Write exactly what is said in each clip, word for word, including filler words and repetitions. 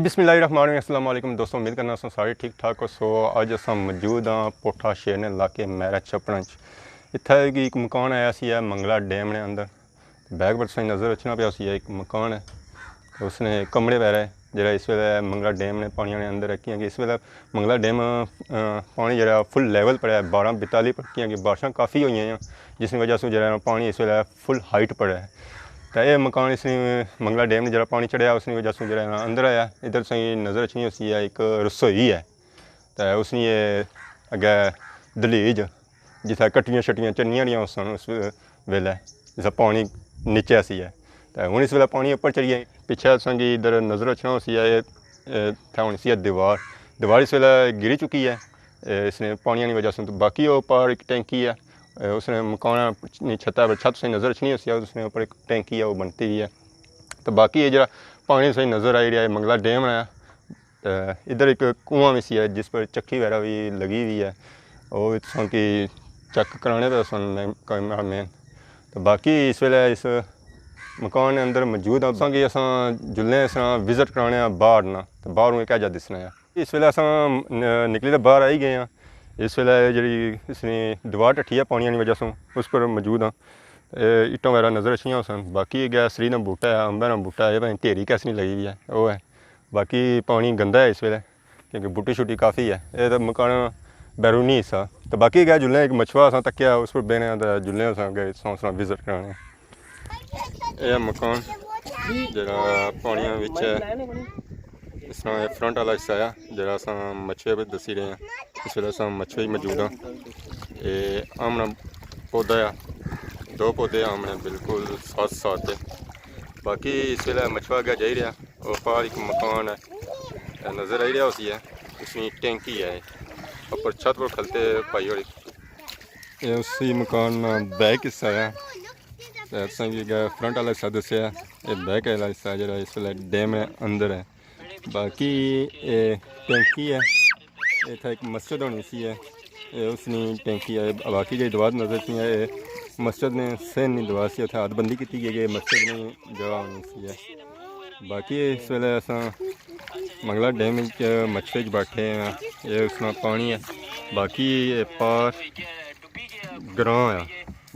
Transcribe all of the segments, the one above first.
بسم اللہ الرحمن الرحیم۔ السلام علیکم دوستو، امید کرنا سو سارے ٹھیک ٹھاک ہو سو۔ اج اساں موجود ہاں پوٹھا شیر نے علاقے میرا چھپڑاں چ۔ اتھے کی ایک مکان آیا سی ہے منگلا ڈیم نے اندر۔ بیک پر تساں نظر اچھنا پیا سی ایک مکان ہے، اس نے کمرے وغیرہ ہے، جڑا اس ویلے منگلا ڈیم نے پانی نے اندر ہے، کیونکہ اس ویلے منگلا ڈیم، آ، پانی جڑا فل لیول پر ہے، بارہ بیتالی پر، کیونکہ بارشاں کافی ہوئی ہیں، جس کی وجہ سے جڑا پانی اس ویلے فل ہائٹ پر ہے۔ تے اے مکان اس نے منگلا ڈیم نے جڑا پانی چڑھیا، اس کی وجہ سے جڑا اندر آیا۔ ادھر تساں نظر اچھنی ہوسی ہے ایک رسوئی ہے، تے اس نے اگے دلیج، جتھے کٹیاں شٹیاں چنیاں رہیاں اس، اس ویلے، جسا پانی نیچے سی ہے، تے ہن اس ویلے پانی اوپر چڑھی گیا۔ پچھے تساں کی ادھر نظر اچھنا ہوسی ہے، اے، اے اتھے ہونی سی ہے دیوار، دیوار اس ویلے گری چکی ہے، اے، اس نے پانی کی وجہ سے۔ تو باقی وہ پار ایک ٹینکی ہے، اے، اس نے مکان نی چھتا پر، چھت سے نظر اچھنی ہوسی ہے، اس نے اوپر ایک ٹینکی ہے، وہ بنتی ہوئی ہے۔ تو باقی یہ جڑا پانی سے نظر آئی رہا ہے، منگلا ڈیم ہے۔ تے ادھر ایک کنواں بھی سی ہے، جس پر چکی وغیرہ بھی لگی ہوئی ہے، وہ بھی تساں کی چیک کرانے پہ سن میں، کیمرہ مین۔ تو باقی اس ویلے اس مکان نے اندر موجود ہاں، تساں کی اساں جلنے اساں وزٹ کرانے ہاں باہر نا، تو باہروں کیا جا دسنا ہے۔ اس ویلے اساں ن-، نکلی تے باہر آئی گئے ہاں۔ اس ویلے جڑی اس نے دیوار ٹٹھی ہے پانی کی وجہ سے، اس پر موجود ہاں۔ اے اٹاں وغیرہ نظر اچھنیاں ہوسن۔ باقی اگے سری نا بوٹا ہے، امبے نا بوٹا ہے، بھائی ڈھیری کیسی لگی ہوئی ہے، وہ ہے۔ باقی پانی گندا ہے اس ویلے، کیونکہ بوٹی شوٹی کافی ہے۔ اے تے مکان بیرونی حصہ۔ تے باقی اگے جلنے ایک مچھوا اساں تکیا، اس پر بینے تے جلنے اساں اگے سوسنا وزٹ کرانے۔ اے مکان جڑا پانیاں وچ ہے، اس طرح اے فرنٹ والا حصہ ہے جڑا اساں مچھوے پہ دسی رہے ہیں۔ اس ویلے اساں مچھوے ہی موجود ہاں۔ اے آمنا پودا ہے، دو پودے آمنے بالکل ساتھ ساتھ ہے۔ باقی اس ویلے مچھوا اگے جائی رہا، او پار ایک مکان ہے، اے نظر آئی رہا ہوسی ہے، اس کی ٹینکی ہے، اوپر چھت پر کھلتے پائی ہوئی۔ اے اسی مکان نا بیک حصہ ہے۔ تے تساں کی اگے فرنٹ والا حصہ دسیا، اے بیک والا حصہ جڑا اس ویلے ڈیم نے اندر ہے۔ باقی اے ٹینکی ہے، اتھا ایک مسجد ہونی سی ہے، اے اس نی ٹینکی ہے۔ باقی جی دیوار نظر سی ہے، اے مسجد نے سین نی دیوار سی، اتھا حد بندی کیتی گئی ہے، مسجد نی جگہ ہونی سی ہے۔ باقی اس ویلے اساں منگلا ڈیم وچ مچھلی وچ بیٹھے ہیں، اے اس نا پانی ہے۔ باقی اے پار گراں آ،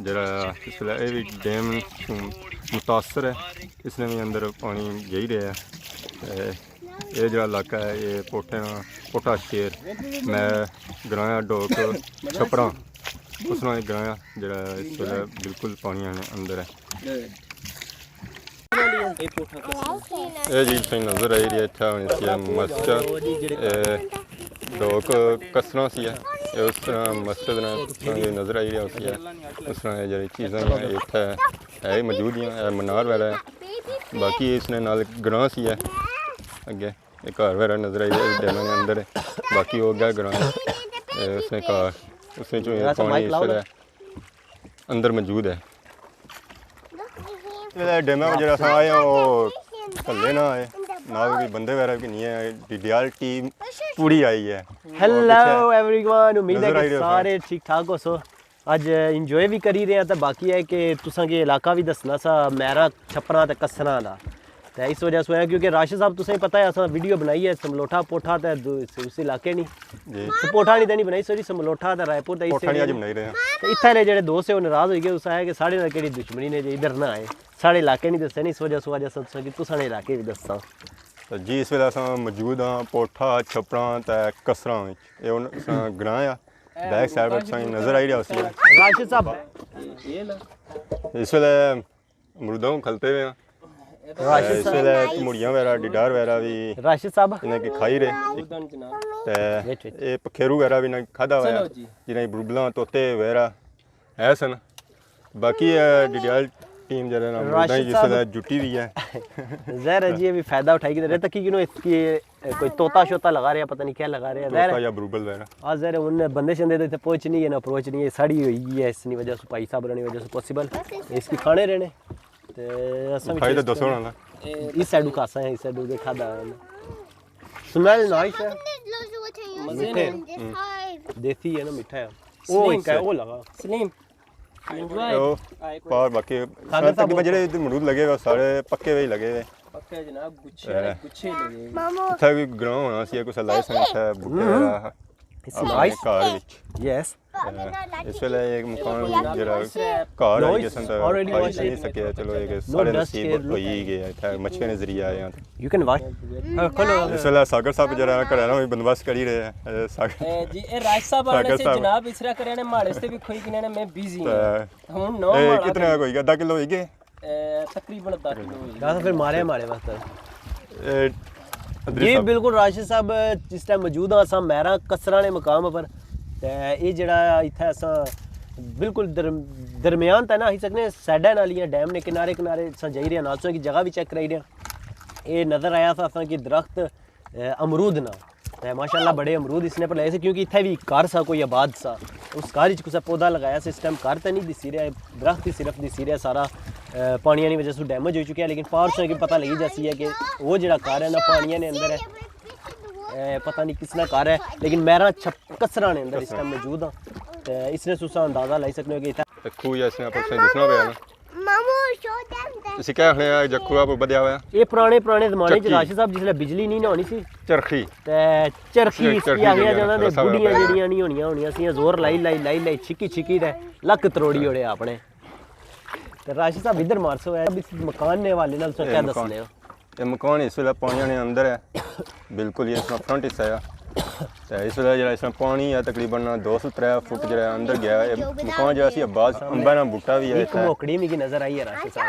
جڑا اس ویلے اے وی ڈیم توں متاثر ہے، اس نے وی اندر پانی جائی رہیا ہے۔ تے اے جڑا علاقہ ہے، اے پوٹھے نا، پوٹھا شیر، میں گراں آ ڈوک چھپراں، اس نا گراں آ، جڑا اس ویلے بالکل پانی نے اندر ہے۔ اے جی تساں نظر آئی رہی ہے، اتھا ہونی سی ہے مسجد، اے ڈوک کسنا سی ہے، اے اس طرح مسجد نے تساں کی نظر آئی رہی ہوسی ہے، اس طرح اے جڑی چیزاں ہیں، اے اتھا ہے ہی موجود ہیں، اے منار وغیرہ ہے۔ باقی اس نے نال گراں سی ہے، اگے اے گھر وغیرہ نظر آئی رہے، ڈیماں نے اندر ہے۔ باقی او اگے گراں ہے، اے اس نے گھر، اس نے چوں پانی اس ویلے اندر موجود ہے۔ اے ڈیماں جڑا اساں آئے ہاں، او کلے نہ آئے، نال کوئی بندے وغیرہ بھی نہیں ہے، ڈی ڈی آر ٹیم پوری آئی ہے۔ ہیلو ایوری ون، امید ہے نظر آئی کہ رہے ہو سارے ٹھیک ٹھاک ہوسو۔ اج انجوائے بھی کری رہے ہیں، تے باقی ہے کہ تساں کے علاقہ بھی دسنا سا میرا چھپراں تے کسراں دا۔ تے اس وجہ سے ہویا کیونکہ راشد صاحب تساں پتہ ہے اساں ویڈیو بنائی ہے سملوٹھا پوٹھا تے دو-، اس علاقے نہیں۔ جی۔ سپوٹھا نہیں تے نہیں بنائی، سوری، سملوٹھا تے رائے پور تے اس پوٹھا نہیں اج بنائی رہے ہیں۔ تے اتھے والے جڑے دوست ہیں، وہ ناراض ہوئی گئے، اس آیا کہ ساڑے نال کیڑی دشمنی نے جی، ادھر نہ آئے۔ ساڑے علاقے نہیں دسے، نہیں، اس وجہ سے اج اساں تساں کی تساں نے علاقے بھی دساں۔ تے جی، اس ویلے اساں موجود ہاں پوٹھا، چھپراں تے کسراں وچ۔ اے ہن اساں گراں آ، بیک سائیڈ پر تساں نظر آئی رہیا ہوسی۔ راشد صاحب۔ اس ویلے امروداں کوں کھلتے ہوئے ہاں۔ راشد اس صاحب۔ ویلے تموڑیاں وغیرہ، ڈڈار وغیرہ بھی راشد صاحب۔ انہاں کی کھائی رہے۔ تے ویٹ، ویٹ۔ اے پکھیرو وغیرہ بھی انہاں کھادا ہویا، چلو جی۔ جنہاں کی بربلاں، طوطے وغیرہ ہے سن۔ باقی، اے، ڈی ڈی آر ٹیم جڑا نا امروداں راشد جس صاحب۔ ویلے جٹی ہوئی ہے۔ ظاہر ہے جی، یہ بھی فائدہ اٹھائی کیتے رہے تاکہ کنوں اس کی اے، کوئی طوطا شوطا لگا رہے ہیں، پتہ نہیں کیا لگا رہے ہیں، ظاہر طوطا ہے۔ یا بروبل وغیرہ۔ آ، ظاہر ہے، ان بندے شندے تے اتھے پہنچ نہیں ہے، نہ اپروچ نہیں ہے، ساڑی ہوئی ہے، اس نی وجہ سے، بھائی صاحب ہوراں نی وجہ سے پاسیبل۔ اس کی کھانے رہنے۔ تے اساں بھی کھائی تے ٹیسٹ دسو کرنا۔ نا۔ اس سائیڈ کھاسا ہے، اس سائیڈ دے کھادا ہے۔ سمیل نائس ہے۔ مزے میٹھے۔ نے۔ دیسی ہے نا، میٹھا ہے۔ او سلیم ایک ہے، سر۔ او لگا۔ سلیم۔ انجوائے۔ او پار باقی ساگر صاحب تقریباً جڑے ادھر مرود لگے ہوئے، سارے پکے ہوئے ہی لگے ہوئے۔ پکے جناب، گچھے والے گچھے لگے۔ اتھے کوئی گراں ہونا سی، کسے لائے سن اتھے بوٹے ہم۔ والا۔ It's اپنے nice. گھر وچ۔ Yes. اس ویلے ایک مکان جڑا گھر آئی گئے سن تو already کھائی نہیں سکے، چلو ایک سارے نصیب ہوئی گئے، اتھے مچھلی نے ذریعے آئے ہیں۔ You can watch. اس ویلے ساگر صاحب جڑا گھر آنا بھی بندوبست کری رہے ہیں۔ ساگر اے جی، اے راج صاحب آنے ساگر سے صاحب۔ جناب اس طرح کرے نے ماڑے سے بھی کھوئی گنے نے، میں بزی ہوں۔ ہن نو اے ماڑا کتنا کوئی ادھا کلو ہوئی گئے؟ اے، تقریباً ادھا کلو ہوئی گیا۔ دس پھر مارے مارے واسطے۔ اے، ادری جی صاحب۔ بالکل راشد صاحب، اس ٹائم موجود ہاں اساں مہراں کسراں نے مقام پر۔ تے اے جڑا اتھے اساں بالکل در-، درمیان تے نہ آہی سکنے، سائیڈاں نال ہی ڈیم نے کنارے کنارے اساں جائی رہے ہاں، نال سو کی جگہ بھی چیک کرائی رہے ہاں۔ اے نظر آیا تھا اساں کی درخت اے، امرود نا۔ تے ماشاءاللہ بڑے امرود اس نے پر لگے سے، کیونکہ اتھے بھی گھر سا، کوئی آباد سا۔ اس گھر وچ کسے پودا لگایا سے، اس ٹائم گھر تے نہیں دسی رہا، درخت ہی صرف دسی رہا سارا۔ اے، پانیاں نی وجہ سے ڈیمیج ہوئی چکیا، لیکن پار سو کہ پتہ لگی جاسی ہے کہ وہ جڑا گھر ہے نا پانیاں نے اندر ہے۔ اے، پتہ نہیں کس نا گھر ہے، لیکن مہراں چھپ-، کسراں نے اندر اس ٹائم موجود ہاں۔ تے اس نے سسا اندازہ لائی سکنے ہو کہ اتھے تے کھوہ یا اس نے آپ سے دسنا پیا نا۔ مامو، شو دے اندر۔ اسی کیا آخنے آ، جکھو آپ بدیا ہوا ہے؟ یہ پرانے، پرانے زمانے چ چکی۔ راشد صاحب جس ویلے بجلی نہیں نہ ہونی سی۔ چرخی۔ تے چرخی اس چرخی کی آخیا جانا تے رسا بڑھیاں پیا۔ جڑیاں نہیں ہونیاں، ہونیاں سی، زور لائی، لائی، لائی، لائی، چھکی، چھکی تے لک تروڑی اوڑے اپنے۔ تے راشد صاحب ادھر مارسو ہے، اس مکان نے حوالے نال سوچا اے مکان۔ دسنے ہو۔ اے مکان اس ویلے پانیاں نے اندر ہے، بالکل یہ اس نا فرنٹ حصہ ہے۔ تے اس ویلے جڑا اس نا پانی ہے تقریباً دو سو ترے فٹ جڑا اندر گیا ہے۔ اے مکان جڑا سی عباس امبا نا بوٹا بھی ہے ایک اتھے۔ موکڑی میکی نظر آئی ہے راشد صاحب۔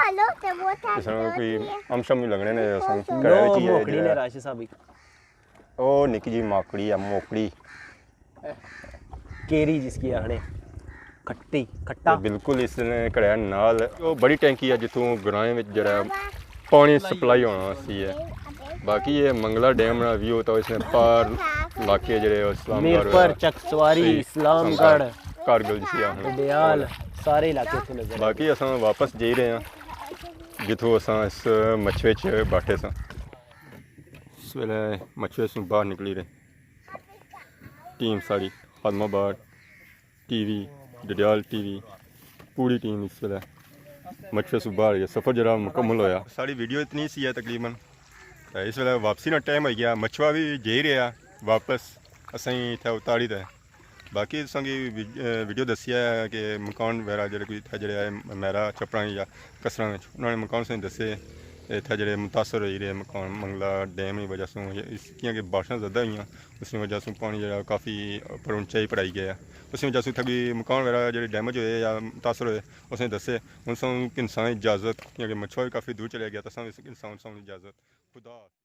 اس نا کوئی ام شم بھی لگنے نے اس نا گھرے وچ ہی ہے موکڑی نے جڑا۔ راشد صاحب ایک۔ او نکی جی ماکڑی ہے، موکڑی۔ کیری جس کی آخنے، کھٹی، کھٹا۔ تے بالکل اس نے کڑے نال، او بڑی ٹینکی ہے جتھوں گرائیں وچ جڑا پانی سپلائی ہونا سی ہے۔ باقی یہ منگلا ڈیم نا ویو تو اس نے پار علاقے جڑے اسلام گڑھ، میرپر، چکسواری، صحیح، اسلام گڑھ، کارگل جس کی آخنے۔ ڈڈیال، سارے علاقے اتھوں نظر آئے۔ باقی اساں واپس جائی رہے ہیں جتھوں اساں اس مچھوے چ بیٹھے ساں۔ اس ویلے مچھوے سوں باہر نکلی رہے۔ ٹیم ساری، خادم آباد ٹی وی، ڈڈیال ٹی وی، پوری ٹیم اس ویلے مچھوے سوں باہر گیا۔ سفر جڑا مکمل ہویا۔ ساری ویڈیو اتنی سی ہے تقریباً۔ تے اس ویلے واپسی نا ٹائم ہوئی گیا، مچھوا بھی جائی رہیا واپس، اساں اتھے اتاری تے۔ باقی تساں کی وی-، اے، ویڈیو دسیا ہے کہ مکان وغیرہ جڑے کوئی اتھے جڑے آئے مہرا چھپڑاں یا کسراں وچ، انہاں نے مکان سوں دسے، اتھے جڑے متاثر ہوئی رہے مکان منگلا ڈیم نی وجہ سوں، یا اس کیاں کہ بارشاں زیادہ ہوئیاں، اس نی وجہ سوں پانی جڑا کافی اوپر اونچائی پر آئی گیا۔ اس نی وجہ سوں اتھے کوئی مکان وغیرہ جڑے ڈیمیج ہوئے یا متاثر ہوئے، اس نے دسے۔ ہن سوں انسان اجازت، کیونکہ مچھوا بھی کافی دور چلے گیا، تاں سوں انسان، سوں اجازت۔ خدا حافظ۔